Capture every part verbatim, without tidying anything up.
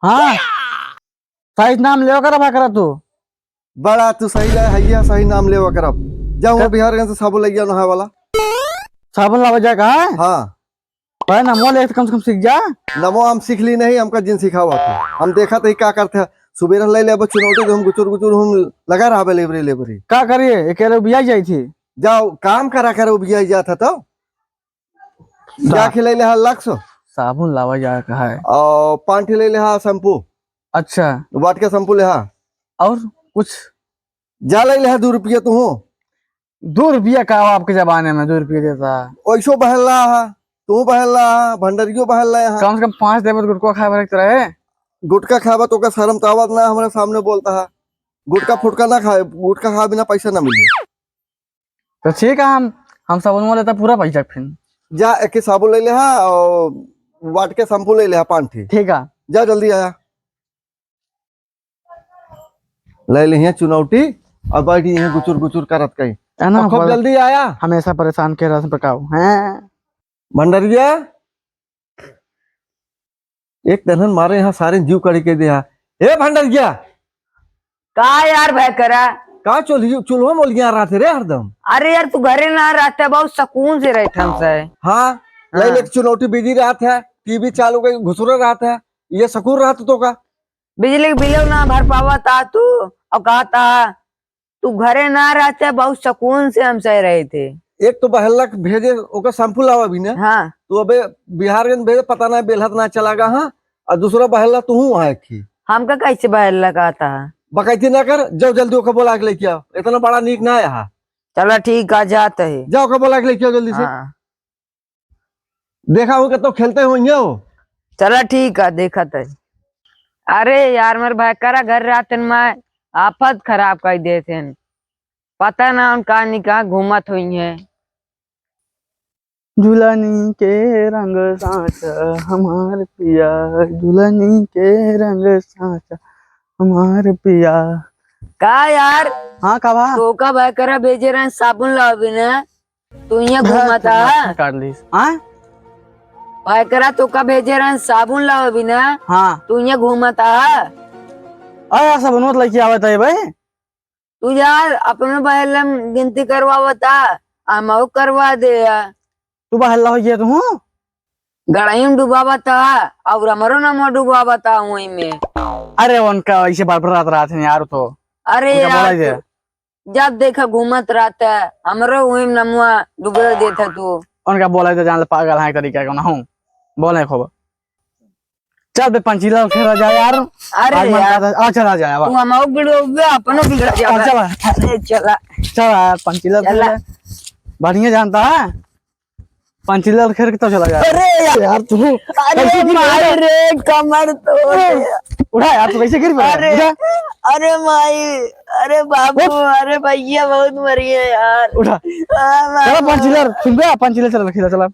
हाँ, सही नाम लेवा करा, भा करा तू। बड़ा तू सही है, हैया सही नाम लेवा करब। जाओ कर- बिहारगंज से साबुन लइया नहाए वाला। साबुन लावा जाए का है? हाँ। पहले नमवा ले, कम से कम सीख जा। नमवा हम सीख ली नहीं, हमका जिन सिखावा तू। हम देखा तो ही का करते हैं। सुबेरे ले लेबो चुनौटी तो हम गुचुर गुचुर हम लगा रहा लेबरी लेबरी। का करिए, अकेले उबिया जाई थी। जाओ काम करा कर उबिया जाता तो। सा- जाके ले ले हा लक्स। साबुन लावा जाए का है। और पाँच ठे ले ले हा शैम्पू। अच्छा। वाट के शैम्पू ले हा। और कुछ? जा ले ले हा दो रुपया तू हो। दो रुपया का हो आपके जमाने में, दो रुपया देता है? ओइसो बहल रहा है, तू बहल रहा है, भंडरियो बहल रहा है। कम से कम पाँच देबे तो गुटखा खाए भरे के रहे। गुटखा खाबा तो का शर्म तो आवत ना, हमारे सामने बोलता है। गुटखा फुटका ना खाए, गुटखा खाए बिना पैसा ना मिले। तो ठीक है, हम, हम साबुन लेता पूरा पैसा फिर। जा, एक ही साबुन ले ले हा और वाट के शैम्पू ले ले हा पाँच ठे। ठीक है। जा जल्दी आया। ले लिहे चुनौटी और बैठ यहाँ गुचुर गुचुर करत कहीं। है ना, और खूब पर जल्दी आया। हमेशा परेशान के रस पकाओ, हैं? भंडरिया, एक दहन मारे यहाँ सारे जीव कड़ी के दिया। ए भंडरिया! का यार भैकरा? का चुल्ही-, चुल्हो मोलिया रहते रे हरदम? अरे यार, तू घरे ना रहते, बहुत सुकून से रहते हमसे। हाँ, हाँ। ले ले चुनौटी बिजी रहत है, टीवी चालू के घुसरे रहत है, ये सुकून रहत तो का? बिजली के बिलो ना भर पावत आ तू, और कहता तू घरे ना रहते, बहुत सुकून से हम सह रहे थे। एक तो बहल्लक भेजे, ओकर शैम्पू लावा भी ना। हाँ। तू अबे बिहारगंज भेजे, पता ना बेलहत ना चला गा, हाँ। और दूसरा बहल्ला तू हूँ वहाँ एक ही। हमका कैसे बहल्ला कहता है? बकैती ना कर, जाओ जल्दी ओकर बोला के लेके आओ, इतना बड़ा नीक ना है। चला ठीक है, जात है। जाओ ओकर बोला के लेके आओ जल्दी से। हाँ। देखा हो के तो खेलते होइहें हो। चला ठीक है, देखत है। अरे यार, मोर भैकरा घर रहतन, मैं आफत खराब कर देते हैं। पता ना उनका निका घूमत होइहें। जुलनी के रंग साचा हमार पिया, जुलनी के रंग साचा हमार पिया। का यार? हाँ, का बा? तोका भैकरा भेजे रहे साबुन लावे ना, तू यहाँ हाँ, घूमता है। काट लीस। हाँ? भैकरा तोका भेजे रहे साबुन लावे ना, हाँ। तू यहाँ घूमता है। अरे यार, साबुन मत लेके आवत है भाई। तू यार अपने बहल्ला में गिनती करवावता, हमहू करवा दे यार। तू बहल्ला हो गया तू? गड़ाई में डुबावता और हमरो नमवा डुबावता वहीं में। अरे उनका ऐसे बरबरात रहत है यार तो। अरे उनका यार, बोला दे। तू जब देखा घूमत रहता है, हमरो वहीं में नमवा डुबा देता तू। उनका बोला दे, जान ले पागल है तरीका का ना हूँ। बोले खूब। चल बे, पंचीला खेला जाए यार। अरे आज मन यार। करता है, आ, चला जाए, वाह। तू हमहू बिगड़ो बे, अपनो बिगड़ जाबे। आ, चला। अरे चला। चला यार, पंचीला चला। खेला। बढ़िया जानता है। पंचीला खेल के तो चला जाए। अरे यार। यार तू अरे कैसे गिर माई गया? रे, कमर तोड़। उठा यार, तू कैसे गिर पड़ा? अरे, उठा। अरे माई, अरे बाबू, उठ। अरे भैया बहुत मरी है यार। उठा। आ, चला बाबू। पंचीला, सुन बे, पंचीला चला, खेला चला।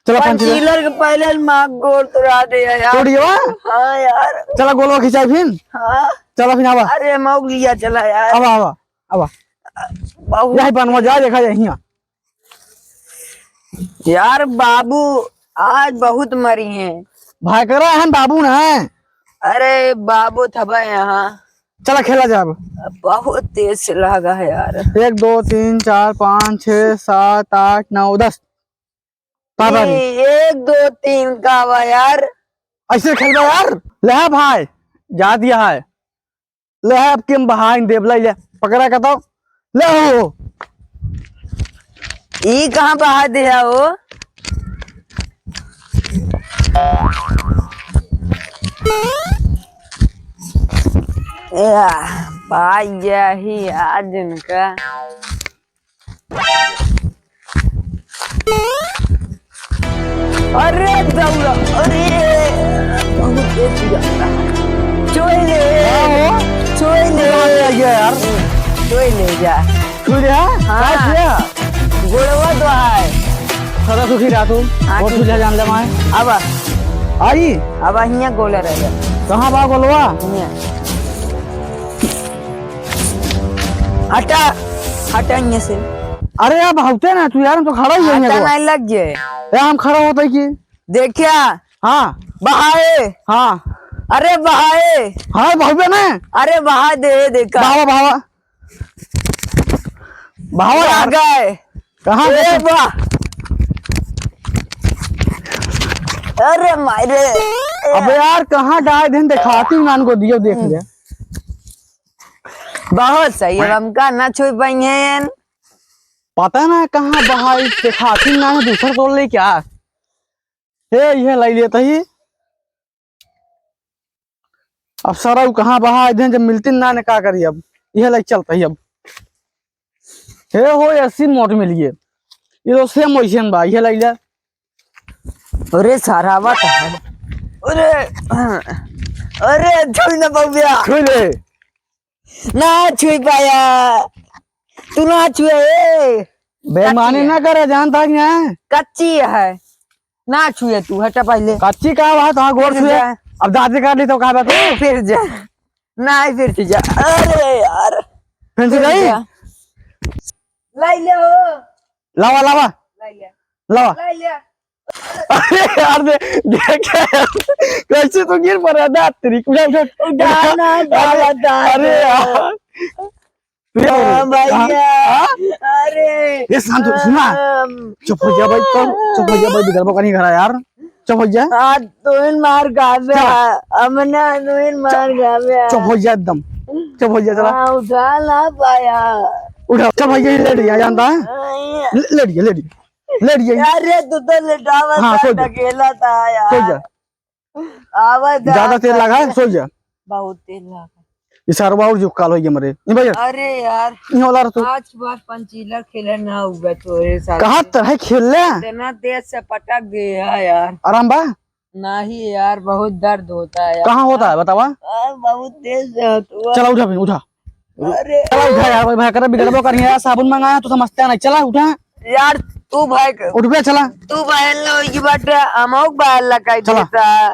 चला, पंचीला। पंचीलर के पहले माँ गोड़ तोड़ा दे यार। तोड़ दिया? हाँ यार। चला, गोलवा खिंचाई फिन। हाँ। चला फिन, आवा। अरे, मौक लिया चला यार। आवा, आवा, आवा। बहुत यही बनवा जा, देखा जाए हियाँ। यार, बाबू आज बहुत मरी हैं। भाई करा हन बाबू ना है। अरे, बाबू थबा यहाँ। चला, खेला जाए अब। बहुत तेज से लागा है यार। एक, दो, तीन, चार, पाँच, छः, सात, आठ, नौ, दस। बाबा रे। ई एक, दो, तीन का बा यार? ऐसे खेलबा यार? ले हा भाई, जा दिया है। ले हा, अब के हम बहाई देब, ले, ले, पकड़ा का तो। ले हो। ई कहाँ बहा दिया हो? या, पाई गया ही आज इनका। अरे दौड़ा, अरे बहुत तेज जाता है। चोई ले, का हो? चोई ले। कहाँ से आ गया यार? चोई ले जा। छू ले, हाँ? हाँ। का किया? गोड़वा तो है। सदा सुखी रहा तू। हाँ, और ठीक तुझे है। जान ले माए। अब आई? अब हियाँ गोला रह जा। कहाँ बा गोलवा? हियाँ। हटा, हटा हियाँ से। अरे यार, भागते ना तू यार, हम तो खड़ा ही है हटा हियाँ को। नहीं लग गए। यार, हम खड़ा होता है कि? देखिया। हाँ। बहाए। हाँ। अरे बहाए। हाँ, बहुबे ना। अरे बहा दे, देखा। बहावा, बहावा। बहावा यार। गए। कहाँ ए गए? बा-, अरे मारे। अबे यार, कहाँ डाय दिन देखाती नान को दियो, देख ले। बहुत सही, अब हमका ना छुई पाइहैं। पता ना कहाँ बहाई, देखाती नान दूसर तोड़ ले क्या? हे, ये लाई लेता ही। अब सारा उ कहाँ बहा देन, जब मिलती ना ने का करी अब। इहे लाइक चलता ही अब। हे हो, ऐसी मोट मिलिए। ये तो सेम वैसे बा, इहे लाइक ले। अरे सारा बात है। अरे, अरे छुई ना बउआ। छुई ले। ना छुई पाया। तू ना छुए, ए। बेईमानी कच्ची है। ना करे, जानता कि नहीं? कच्ची है। ना छुए तू, हटा पहले। कच्ची का बात, हाँ, गोड़ फिर छुए। जा। अब दाँत काट ली तो का बात? फिर जा। नहीं, फिर से जा। अरे यार। फिर से फिर जाई? जा। लाई ले हो। लावा, लावा। लाई ले। लावा। लाई ले। अरे यार, दे, देख यार, कैसे तो गिर पड़ा, दाँत तेरी, उठा, उठा, उठा ना, उठा। दादा, अरे दादा। यार। हाँ, भैया। हाँ? अरे। ए, शांत हो, सुना। हम चुप हो जा भाई, तो चुप हो जा भाई, बिगड़बो का नहीं घरा यार। चुप हो जा। आज तो इन मार खाबे, चल। हमने तो इन मार खाबे। चुप हो जा एकदम। चुप हो जा, चला। हाँ, उठा ना पाया। उठा, चल भैया, ये लेट गया, जानता है? हाँ, ये ले, लेट गया, लेट गया। लेट गया। अरे, तू तो लेटावा हाँ, था, सो जा। ढकेला था यार। सो जा। आवा जा ज्यादा तेल लगा है, सो जा। बहुत तेल लगा। ये सरवा और जो काल हो गया मरे। ये भैया। अरे यार। ये वाला रह तू। आज बार पंचीलर खेले ना हुआ तोरे साथ। कहाँ तरह खेल ले? इतना तेज से पटक दिया यार। आराम बा? नहीं यार, बहुत दर्द होता है यार। कहाँ होता है, बतावा? यार, बहुत तेज से होता है। चला, उठा फिर, उठा। अरे। चला, उठा यार, भाई, भाई, कर बिगड़बो करिए यार, साबुन मंगाया, तू समझता नहीं, चला, उठा। यार, तू भाई क-, उठ बे, चला। तू बहन लो, ये बात, हम लोग बहन ला कह चला। देता।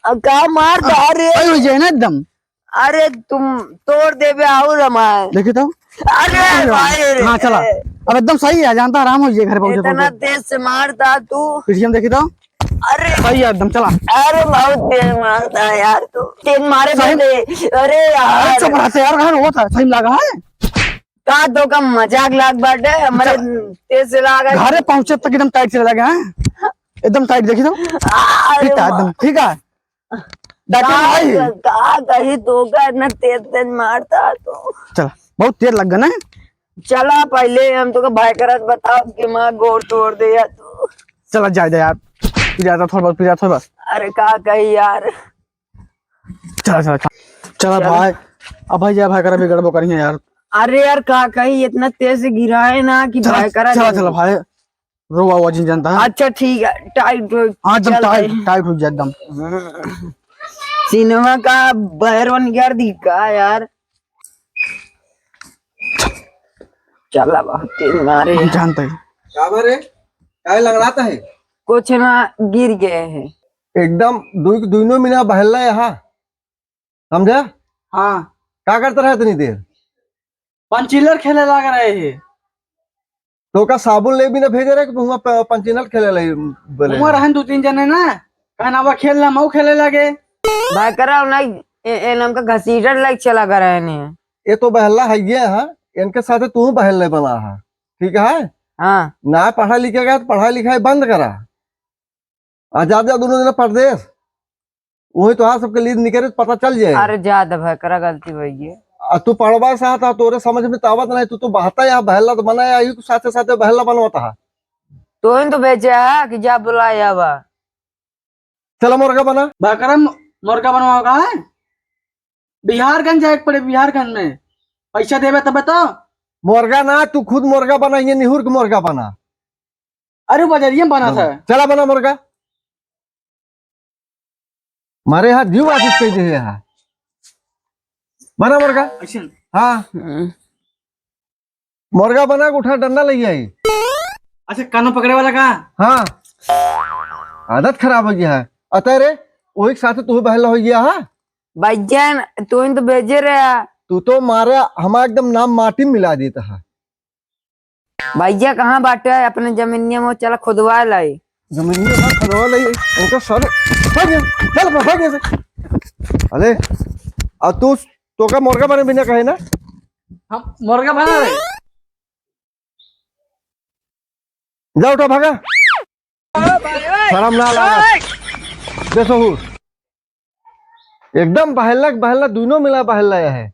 अब का मार दे, अरे। सही हो जाए ना एकदम। अरे, तुम तोड़ देबे और हमार। देखी तो। अरे, भाई रे। हाँ, चला। अब एकदम सही है, जानता आराम हो जाए घर पहुंचे इतना तो। तेज से मारता तू। पीछे में देखी तो। अरे। सही है एकदम, चला। अरे, बहुत तेज मारता है यार तू। तेज मारे सही। बदे। अरे यार। अरे, चुप रहते यार, कहाँ रोता है? सही में लगा है? का तो का मजाक लाग बाटे, हमारे चल। तेज से लाग है। घरे पहुंचे तक एकदम टाइट से लगा है। एकदम टाइट देखी तो। अरे ठीक है, माँ। एकदम ठीक है। डॉक्टर का, भाई। का कही तो का इतना तेज तेज मारता तो। चला, बहुत तेज लग गया ना। चला पहले हम तो का भाई करत बताओ कि माँ गोड़ तोड़ दे या तू। चला जाए दे यार, पिराता थोड़ा बहुत, पिराता थोड़ा बस। अरे का कही यार। चला, चला, चला। चला चला। भाई, अब भाई जा भाई करा बिगड़बो करिए यार। अरे यार का कही, इतना तेज से गिराए ना कि चला, भाई करा चला, दे। चला भाई। रोवा हुआ जिन जानता है। अच्छा, ठीक है, टाइट हो, हाँ, एकदम चल टाइट, भाई। टाइट हो जाए एकदम। सिनेमा का बहरवन यार दिखा यार। चला, बहुत तेज मारे हम हैं। जानते हैं। का बा रे? काहे लंगड़ाता है? कुछ ना, गिर गए हैं। एकदम दुई, दुइनो मिना बहला यहाँ। समझा? हाँ। का करता रहे इतनी देर? पंचीलर खेले लाग रहे हैं। तो का साबुन ले भी ना भेजे रहे कि हुआं प-, पंचीलर खेले ले बोले? हुआं रहन दो तीन जने ना, कहना वो खेल ला, मऊ खेले लागे। भाई कराओ ना, ए, ए, इनका घसीटत लाइक चला कर रहे हैं। ये तो बहला है ये, हाँ, इनके साथ तू बहल नहीं बना है, ठीक है? हाँ। ना पढ़ा लिखेगा तो पढ़ाई लिखाई बंद करा। आ जा, जा दोनों जना परदेस। वही तोहार सबके लीद निकरे तो पता चल जाए। अरे जा दे भाई, करा गलती भई है। आ तू पढ़वा साथ आ, तोरे समझ में तो आवत नहीं, तू तो बहता या बहला तो बना या, यही साथे साथे बहला बनवत हा। तो इन तो भेजे हा कि जा बुलाया बा। चला मुर्गा बना। बकरम मुर्गा बनवाओ का है? बिहारगंज जाए के पड़े, बिहारगंज में। पैसा देबे तबे तो। मुर्गा ना, तू खुद मुर्गा बना, ये निहुर के मुर्गा बना। अरे बजरिया में बना था। चला बना मुर्गा। मारे हाथ जीव वापिस कह दे है। बना मुर्गा। ऐसे? हाँ। हम्म। मुर्गा बना के उठा डंडा ले आई। अच्छा, कानों पकड़े वाला का? हाँ। आदत खराब हो गया है। अतः रे, वही के साथ तू बहला हो गया है। भाईजान, तू ही तो भेजे रहा। तू तो मारे हमारा एकदम नाम माटी में मिला देता है। भैया कहाँ बाटे? अपने जमीनिया में चला खुदवा लाई। जमीनिया में खुदवा लाई, उनका सारे भाग यहाँ, चल, भाग यहाँ से। अरे, आ तू, तोका मोरगा बने बिना कहे ना? हम मोरगा बना रहे। जा उठा, भागा। शर्म ना लागा। बेसहूर। एकदम बहलक बहला, दुनो मिला बहला है।